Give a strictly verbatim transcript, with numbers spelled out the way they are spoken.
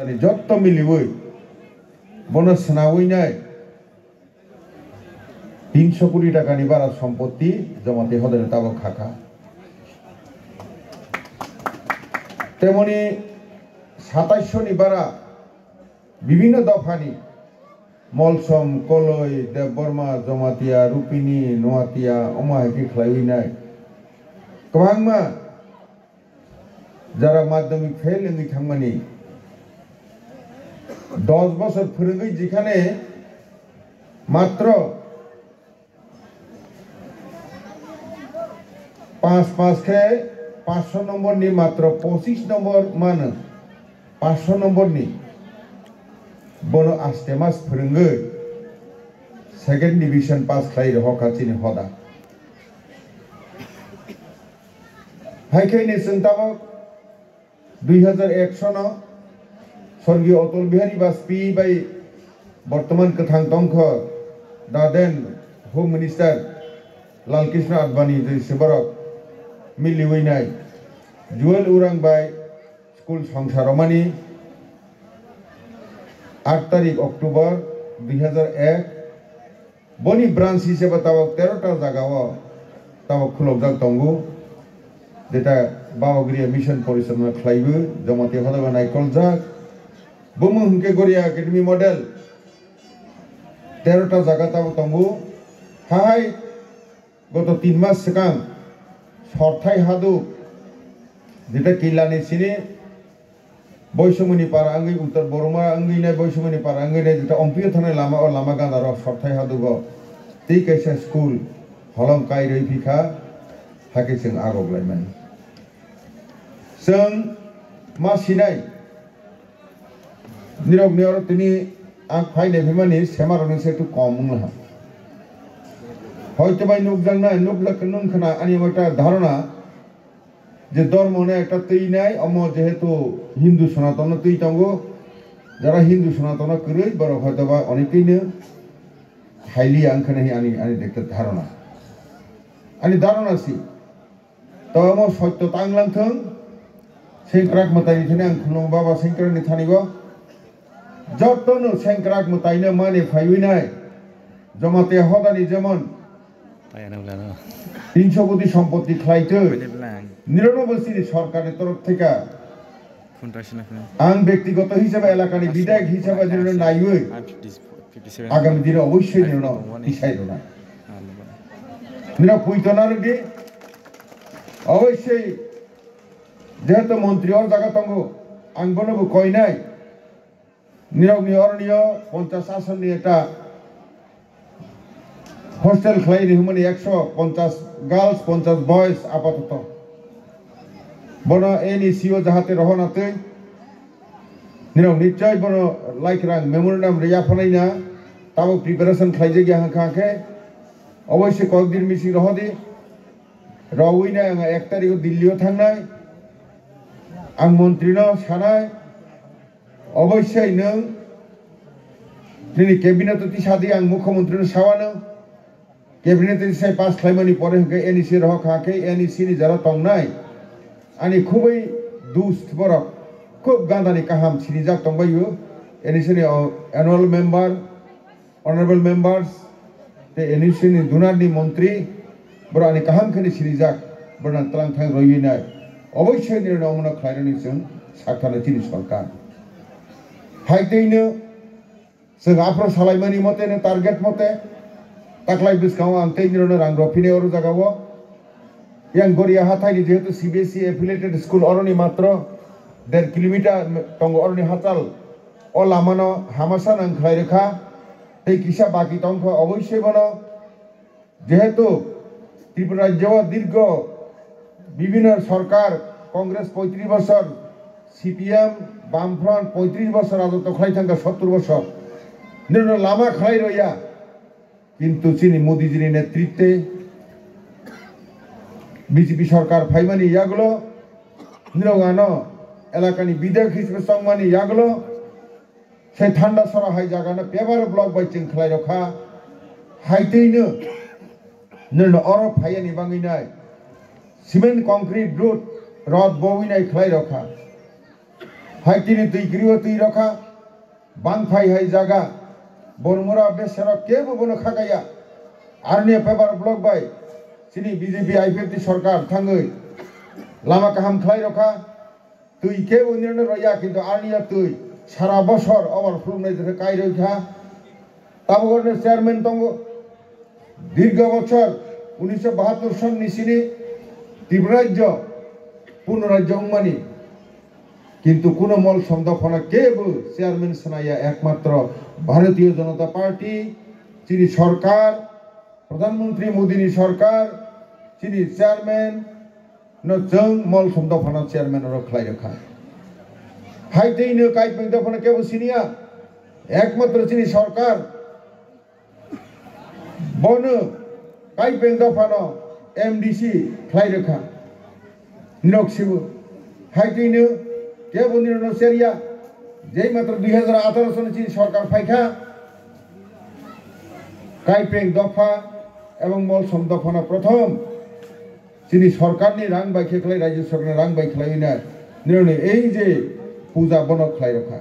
Jotto miliwi bono swnawi nai tinsho koti takani bara sompotti Jamatia hodani tabok khakha. Temoni sataisho ni bara bibhinno dophani Molsom, Koloi, Debbarma, Jamatia, Rupini, Noatia, omo hai khe khlaiwi nai. Kwbangma jara madhyamik fail wngwi thangmani, dos bosor phwrwngwi jikhane matro Panch panch khe paanch sho number ni matro pochis number mano, paanch sho number ni. Bono aste mas phwrwngwi second division pass khlai rohor kha chini hoda. Hai khe ni chwng tabok Dui hajar ek sono Sorgiyo Atal Bihari Bajpayee bai bortoman kwthang tongkha da then Home Minister Lal Krishna Advani joi se borok miliwi nai Juel Urang bai school songsa romani aat tarik October dui hajar ek. Boni branch hisaba tabok tero ta jaga o tabok khulokjak tongo, jeta Baba Guriya Mission Porichalona khlaibo, Jamatia hoda bai naikoljak. Bumung hwnkhe Guriya Academy Model tero ta jaga tabok tongo. Hahai goto tin mas swkang Sorthai Haduk, jeta Killani sini Boisomoni para wngwi Uttor Boroma wngwi nai, Boisomoni para wngwi nai, jeta Ompio thangnai lama, o lama gana rok Sorthai Hadugo tei kaisa school holong kai rwi phi kha, hakhe chwng agok laimani. Chwng ma sinai, nirok ni oro tini ang phai nai phimani sema rok ni se tu kom wng laha. Hoito bai nukjak nai, nukjak nung khna ani mata dharana, je dhormo no ekta twi nai, omo jehetu Hindu Sanatano twi tongo, jara Hindu Sanatano kwrwi, borok hoitoba onekeino phailiya wngkha hinwi ani, ani dekte dharana. Ani dharana si, to omo sotto tang lang thung, Sengkrak mwtaini thani ang khulum Baba Sengkrakni thani bo, Jotono Sengkrak mwtaino mani phaiwi nai, Jamatia hodani jemon Tayano wlano. Tinsho koti sompotti khlai twi. Wele bwlang. Nirano bo chini sorkarni torof theka. Phone ta sina phone. Ang bektigoto hisabe elakani bidhayok hisabe nirano naiwi. I'm fifty, fifty seven. Agami dino obossoi nirano tisai rwnai. Nirok puito narwkdi. Obossoi jehetu montri o jaga tongo, ang bono bo koinai. Nirokni oroni o ponchas asonni ekta hostel khlai ri hwnmani ekso ponchas girls, ponchas boys apatoto. Bono N E C o jahate rohorna twi nirok nichoi bono laikrang memorandum rwya phanaina tabuk preparation khlaijak ya hwnkha khe oboise kokdin meeting rohodi. Rowui nai ang ek tarikh o Delhi o thangnai. Ang montri no sanai. Oboisai nwng nini cabinet o tisadi ang mukhyamantri no sawano. Cabinet o tisai pass khlaimani pore hwnkhe N E C rohor kha khe N E C ni jora tongnai. Ani khubui dust borok khub gandani kaham sinijak tongbaio. N E C ni o annual member, Honorable members, tei N E C ni dunarni montri, borok ani kaham khe ni sinijak, borok ang tlang thang roiwi nai. Oboisai nirano omono khlainani chwng sakthana chini sorkar. Hai teino chwng aphro salaimani mote no target mote, taklai bwskango ang tei nirano rang rw phini oro jagao. Yang Goria hathai ni jehetu C B S E affiliated school oroni matro der kilometer tongo oroni hachal. O lamano hamasa nang khlai rwkha, tei kisa baki tongkha, oboisoi bono. Jehetu Tripura rajyo o dirgho bibhinno sorkar, Congress poitris bosor, C P M, Bamfront poitris bosor, rajotwo khlai thangkha sottur bosor. Nirno lama khlai roya. Kintu chini Modi jini netritwe B J P sorkar phaimani yagulo, nirok ano elakani bidhayok hisbe chongmani yagulo, se thanda sora hai jagano paver block bai chwng khlai rokha, hai twino nirno oro phaiyani bangwi nai cement concrete road, rod bowi nai khlai rokha. Hai tini twi kwrwi o twi rokha, bangphai hai jaga, Bormura beserok kebo bono khakaya. Aroni paper block bai chini B J P I P F T sorkar thangwi lama kaham khlai rokha. Twi kebo nirno roya, kintu aroni o twi sara bosor obar phulumnai jesa kai roi kha. Tabuk oroni chairman tongo. Dirgho bochor unisho bahattor sonni sini Tripura rajyo purno rajyo wngmani, kintu kuno Molsom dophano kebo chairman swnaya, ekmatro Bharatiya Janata Party, chini sorkar, Pradhan Mantri Modi ni sorkar, chini chairman no chwng Molsom dophano chairman oro khlai rwkha. Hai twi no Kaipeng dophano kebo siniya, ekmatro chini sorkar bono Kaipeng dophano M D C khlai rwkha. Nirok sibo. Hai twi no kebo nirno seriya, jei matro dui hajar atharo soni chini sorkar phaikha. Kaipeng dopha ebong Molsom dophano prothom chini sorkarni rang bai khe khlai, rajyo sorkarni rang bai khlai na nironi ei je puja bono khlai rokha.